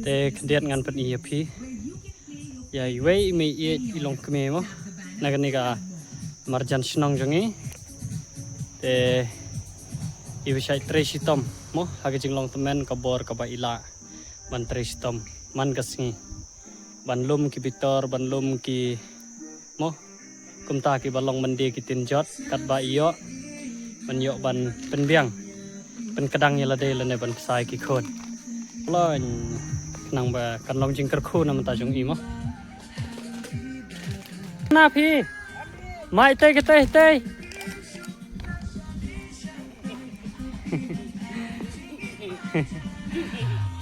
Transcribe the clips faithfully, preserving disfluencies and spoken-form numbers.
Te khyndiat ngan pyni ïa phi ïa iwei i mei ïeit i longkmie mo, na kane ka marjan shnong jong ngi. Te iba shait trei shitom mo ha ka jinglong tymmen, ka bor kaba i lah ban trei shitom man ka sngi, ban lum ki bitor, ban lum ki mo, kumta kiba long ban die ki tin jot, katba i ïoh, ban ïoh ban pynbiang, pynkdang ïa lade lane ban ksai ki khun. Long nang ba kan long jingkyrkhu na mynta jong i mo. Na phi mai tei ka tei tei.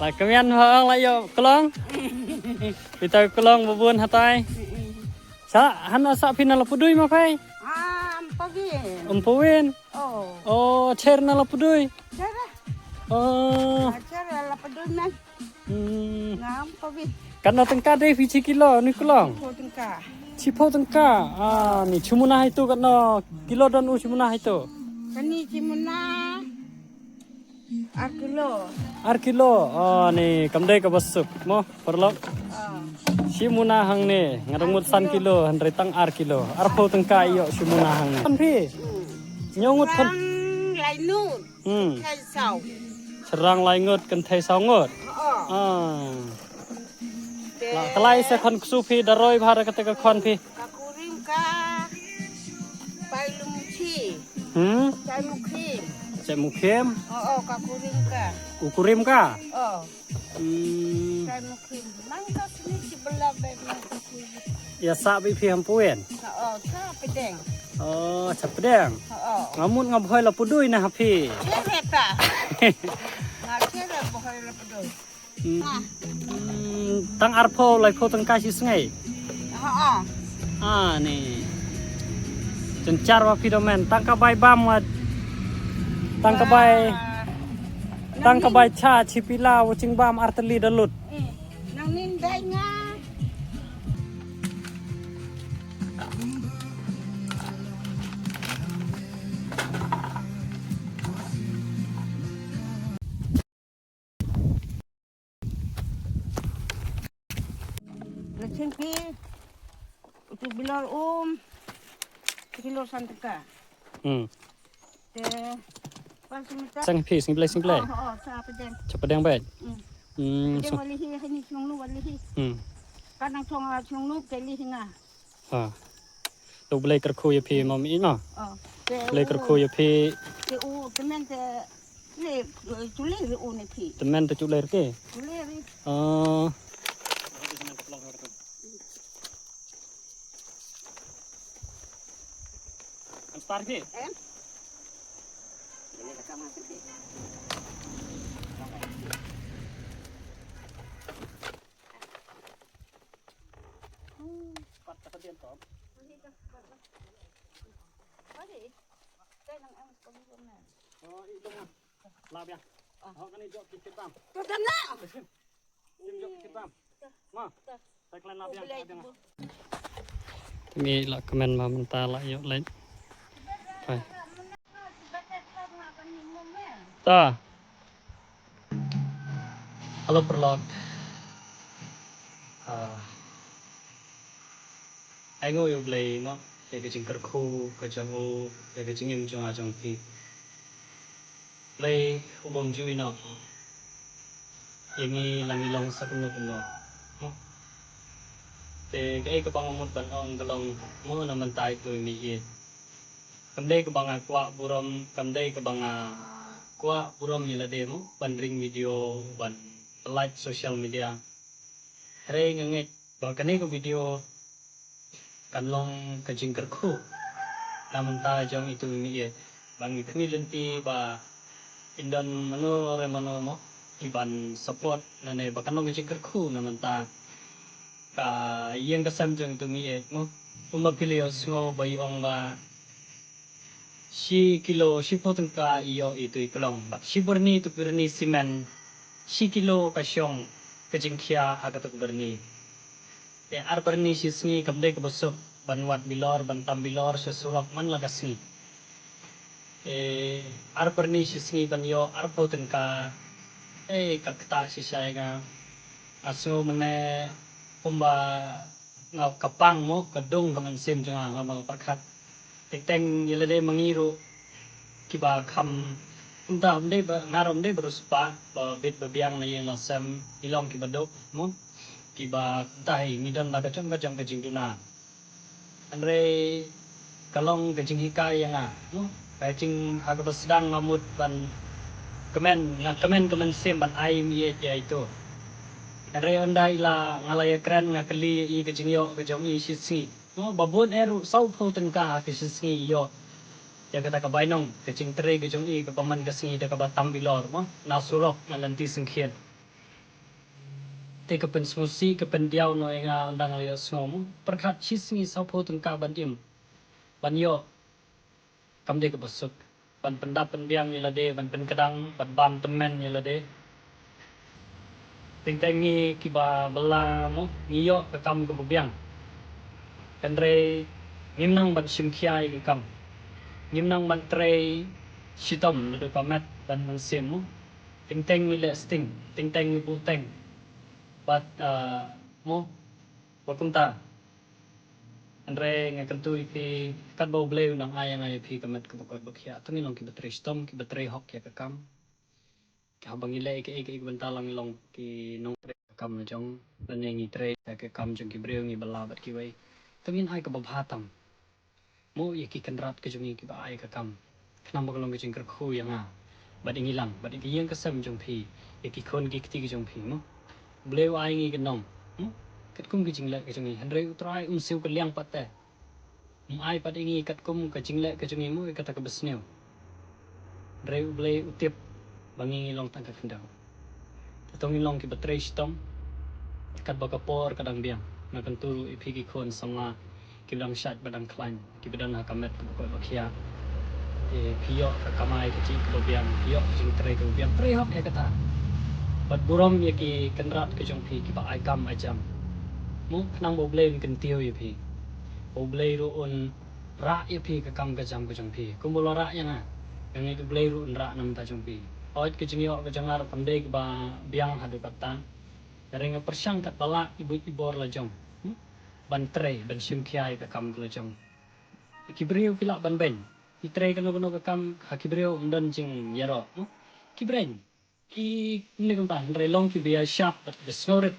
La kmian ba ong la ïoh klong. Phi tei klong ba bun hatai. Sa hana sa phi na la pudui ma phai. Ah, Ampawin. Ampawin. Oh. Oh, cher na la pudui. Cher. Oh. Ah, cher la pudui man. Hmm. Ngam pawin. Katno tyngka dei phi shi kilo ni klong? Phew tyngka. Shiphew tyngka. Ah, ni shimuna hai tu katno kilo don u shimuna hai tu? Kani shimuna ar kilo. Ar kilo. Ah, ni kam dei kaba suk mo paralok. Ah. Shimuna hangne nga dang mut san kilo, hynrei tang ar kilo. Arphew tyngka ïoh shimuna hangne. Kan phi? Hmm. Ñiew ngut kan? Shyrang lai ngut. Hmm. Kynthei saw. Shyrang lai ngut, kynthei saw ngut. Oh. Ah. Te la kalai se khon ksu phi da roi bha da kata ka khon phi. Ka kurim ka pai lum chi. Hmm? Chai mukhim. Chai mukhim. Oh, oh, ka kurim ka. U kurim ka? Oh. Hmm. Chai mukhim. Mang ka sini chi bela bai mang ka kurim. Ïa sa bi phi Ampawin. Oh, cha pdeng. Oh, cha pdeng. Oh. Nga mut nga bhoi la pudui na ha phi. Chere ta. Nga chere bhoi la pudui. Hmm. Ah. Hmm, tang arphew laiphew tyngka shi sngi. Ha, ah. Ah, ni. Jynjar wa phi domen, tang ka bai bam wa. Tang ka bai. Ah. Tang ka bai cha chi pila wa ching bam ar tylli da lut. Eh, nang nin dai nga. Lecheng pi, utu bilor um, kilo san tyngka. Hmm. Te, pas mita. Sang phi, sing blai, sing blai. Oh, oh, sa pdeng. Cha pdeng bad. Hmm. Hmm, pdeng so. Wali hi, hani chnong nu wali hi. Hmm. Kanang chong, ah, chnong nu, kali hi nga. Ha. To Blei kyrkhu ïa phi mam i ma. Oh. Te Blei u kyrkhu ïa phi. Te u temen te le chule ri u ne phi. Temen te chule ri ke. Chule ri. Ah. Am star phi? Em? Ini ka kamar phi. Te ngi la kmen ma mynta la ïoh leit. Hai. Ta. Hello paralok. Ah. Ai ngu ïa U Blei mo, ïa ka jingkyrkhu ka jong u, ïa ka jingim jong nga jong phi. Blei u bym ju ïehnoh ïa ngi la ngi long sa kumno kumno. Te kaei kaba nga mut ban ong ka long mo, na mynta ïa tu i mei ïeit, kam dei kaba nga kwah burom, kam dei kaba nga kwah burom ïa lade mo ban ring video, ban pynlait social media. Hynrei nga ngeit ba kane ka video kan long ka jingkyrkhu na mynta jong itu i mei ïeit, ba ngi khmih lynti ba kin don mano re mano mo kiban support, lane ba kan long ka jingkyrkhu na mynta ka ïing ka sem jong itu i mei ïeit mo. Kumba phi la ïohsngew ba i ong ba shi kilo shiphew tyngka i ïoh itu i klong, bad shi byrni itu byrni simen, shi kilo ka shong ka jingkhia ha katu ka byrni. Te ar byrni shi sngi kam dei kaba suk ban wad bilor, ban tam bilor sha surok man la ka sngi. Te ar byrni shi sngi ban ïoh arphew tyngka. Ei, ka ktah shisha ïa nga. Asu mane kumba nga ka pang mo ka dung ka mynsiem jong nga, nga ma pyrkhat. Teng teng ïa lade ma ngi ruh kiba kham kumta, ym dei ba nga ruh ym dei ba riewspah ba bit ba biang na ïing la sem, ngi long kiba duk mo, kiba kumta hi ngi don la ka jong ka jong ka jingduna. Hynrei ka long ka jinghikai ïa nga mo, ka jing ha kaba sdang nga mut ban kmen, nga kmen ka mynsiem ban ai ïa ïa ito. Hynrei ynda i la nga la ïakren nga kylli ïa i ka jingïoh ka jong i shisngi mo, ba bun eh ruh sawphew tyngka ha ka shisngi i ïoh ïa kata ka bainong, ka jingtrei ka jong i kaba man ka sngi da kaba tam bilor mo, na surok na lynti syngkien. Te ka pynsngewsih ka pyndiaw noh ïa nga ynda nga la ïohsngew mo, pyrkhat shisngi sawphew tyngka ban im, ban ïoh kam dei kaba suk, ban pyndap pynbiang ïa lade, ban pynkdang, ban bam tymmen ïa lade. Teng teng ngi kiba bylla mo ngi ïoh ka kam kaba biang. Hynrei ngim nang ban shim khia ïa ka kam, ngim nang ban trei shitom naduh ka met ban mynsiem mo. Teng teng ngi leh sting, teng teng ngi buh teng. Bad ah, mo, ba kumta. Hynrei nga kyntu ïa phi katba U Blei u nang ai ïa nga ïa phi ka met kaba koit ba khiah, to ngin long kiba trei shitom, kiba trei hok ïa ka kam. Haba ngi leh ïa kaei kaei ka bynta, la ngi long ki nongtrei ka kam la jong, lane ngi trei ïa ka kam jong ki briew, ngi bylla bad kiwei, to ngin ai kaba bha tam mo ïa ki kynrad ka jong ngi kiba ai ka kam, khnang ba ka long ka jingkyrkhu ïa nga bad ïa ngi lang bad ïa ka ïing ka sem jong phi, ïa ki khun ki kti ka jong phi mo. U Blei u ai ngi ka nong mo katkum ka jingleh ka jong ngi, hynrei U Trai um siew kylliang pat te. Um ai pat ïa ngi katkum ka jingleh ka jong ngi mo, ïa kata kaba sniew. Hynrei U Blei u tip ba ngi ngi long tang ka khyndew. Te to ngin long kiba trei shitom katba ka por ka dang biang. Nga kyntu ruh ïa phi ki khun samla kiba dang shait ba dang khlaiñ, kiba don ha ka met kaba koit ba khiah. Te phi ïoh ka kamai ka jingkaba biang, phi ïoh ka jingtrei kaba biang, trei hok ïa kata. Bad burom ïa ki kynrad ka jong phi kiba ai kam ai jam mo, khnang ba U Blei un kyntiew ïa phi, ba U Blei ruh un rah ïa phi ka kam ka jam ka jong phi kumba la rah ïa nga. Nga ngeit U Blei ruh un rah na bynta jong phi. Hooid ka jingïoh ka jong nga ruh kam dei kaba biang haduh katta. Hynrei nga pyrshang katba lah i buit i bor la jong, hmm, ban trei, ban shim khia ïa ka kam ka la jong. Ki briew ki lah ban beiñ, ki trei kano kano ka kam, ha ki briew ym don jingïaroh, hmm. Ki beiñ, ki ne kumta, hynrei long kiba ïaishah bad kiba sngewrit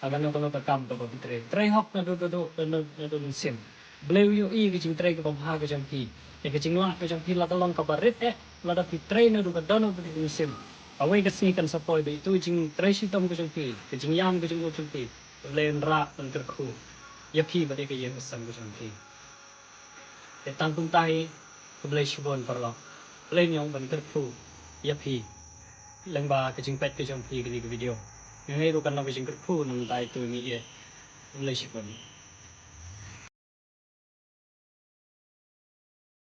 ha kano kano ka kam kaba ki trei. Trei hok naduh, naduh, naduh, naduh mynsiem. U Blei u ïohi ïa ka jingtrei kaba bha ka jong phi, ïa ka jinglah ka jong phi, la ka long kaba rit eh, lada phi trei naduh ka dohnud bad ka mynsiem. Kawei ka sngi kan sa poi ba ito i jingtrei shitom ka jong phi, ka jingïam ka jong u jong phi, U Blei un rah ban kyrkhu ïa phi bad ïa ka ïing ka sem ka jong phi. Te tang kumta hi, khublei shibun paralok. U Blei un ïoh ban kyrkhu ïa phi lyngba ka jingpeit ka jong phi kane ka video. Nga ngeit ruh kan long ka jingkyrkhu na bynta ito i ngi ïeit. Khublei shibun.